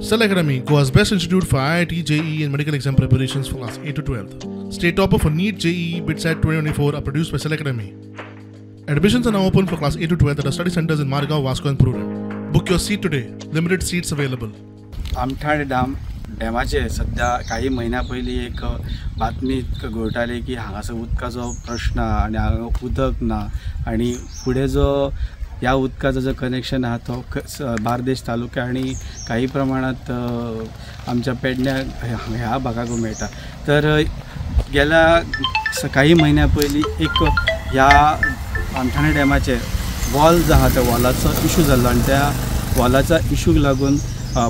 Cell Academy, Goa's best institute for IIT, JEE and medical exam preparations for class 8 to 12. State topper for NEET, JEE, BITSAT 2024 are produced by Cell Academy. Admissions are now open for class 8 to 12 at our study centers in Margao, Vasco and Purulem. Book your seat today. Limited seats available. Amthane dam डॅमाचेर सद्या काही म्हयन्या पयलीं एक बातमी घोळटाली की हांगासर उदकाचो प्रश्न आहा आनी हांगा उदक ना आनी फुडें जो ह्या उदकाचो जो कनेक्शन आहा तो बार्देश तालुक्या आनी काही प्रमाणांत आमच्या पेडण्या ह्या भागाक मेळटा. तर गेल्या काही म्हयन्या पयलीं एक ह्या आमठाणे डॅमाचेर वॉल जो आहा त्या वॉलाचो इशू जाल्लो आनी त्या वॉलाच्या इशूक लागून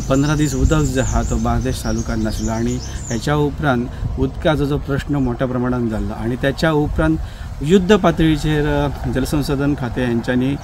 15 दीस उदक जे आहा तो बार्देश तालुक्यांत नासलो आनी हेच्या उपरांत उदकाचो जो प्रश्न मोठ्या प्रमाणान जाल्लो आनी त्याच्या उपरांत युद्ध पातळीचेर जलसंसाधन खातें हेंच्यांनी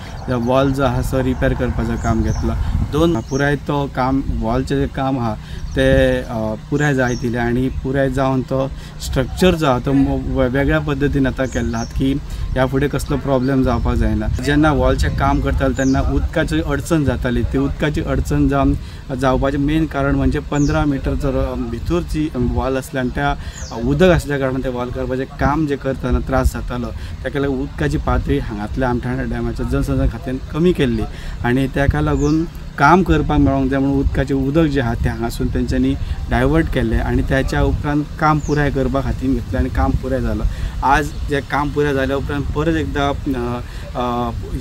वॉल जो आहा तो रिपेर करपाचें काम घेतलां. दोन पुराय तो काम वॉलचें जें काम आहा तें पुराय जायत येयलें आनी पुराय जावन तो स्ट्रक्चर जो आहा तो वेगळ्या पद्दतीन आतां केल्लो आहा की ह्या फुडें कसलो प्रॉब्लेम जावपाक जायना. जेन्ना वॉलचें काम करताले तेन्ना उदकाची अडचण जाताली. ती उदकाची अडचण जावन जावपाचें मेन कारण म्हणजे 15 मिटर जर भितर जी वॉल आसली आनी त्या उदक आसल्या कारणान तें वॉल करपाचें काम जें करतना त्रास जातालो. ताका लागून उदकाची पातळी हांगांतल्या आमठाणे डॅमाच्या जलसंसाधन खात्यान कमी केल्ली आनी ताका लागून काम करपाक मेळोंक जाय म्हणून उदकाचें उदक जें आहा तें हांगासून तेंच्यांनी डायवर्ट केलें आनी त्याच्या उपरांत काम पुराय करपाक हातीन घेतलें आनी काम पुराय जालो. आज जें काम पुराय जाल्या उपरांत परत एकदां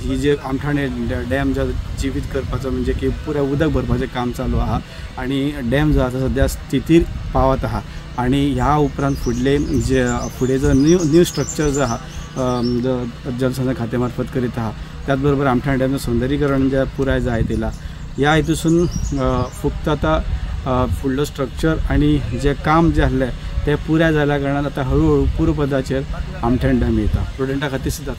ही जे आमठाणे डॅम जो जिवीत करपाचो म्हणजे की पुराय उदक भरपाचें काम चालू आहा आनी डॅम जो आसा सद्या स्थितीर पावत आहा आनी ह्या उपरांत फुडले जे फुडें जो न्यू स्ट्रक्चर जो आहा जलसंसाधन खात्या मार्फत करीत आहा. त्याच बरोबर आमठाणे डॅमचें सौंदर्यीकरण जें पुराय जायत येयलां. ह्या हितूसून फक्त आतां फुडलो स्ट्रक्चर आनी जें काम जें आसलें तें पुराय जाल्या कारणान आतां हळू हळू पूर्वपदाचेर आमठाणे डॅम येता. स्टुडंटा खातीर सुद्दां.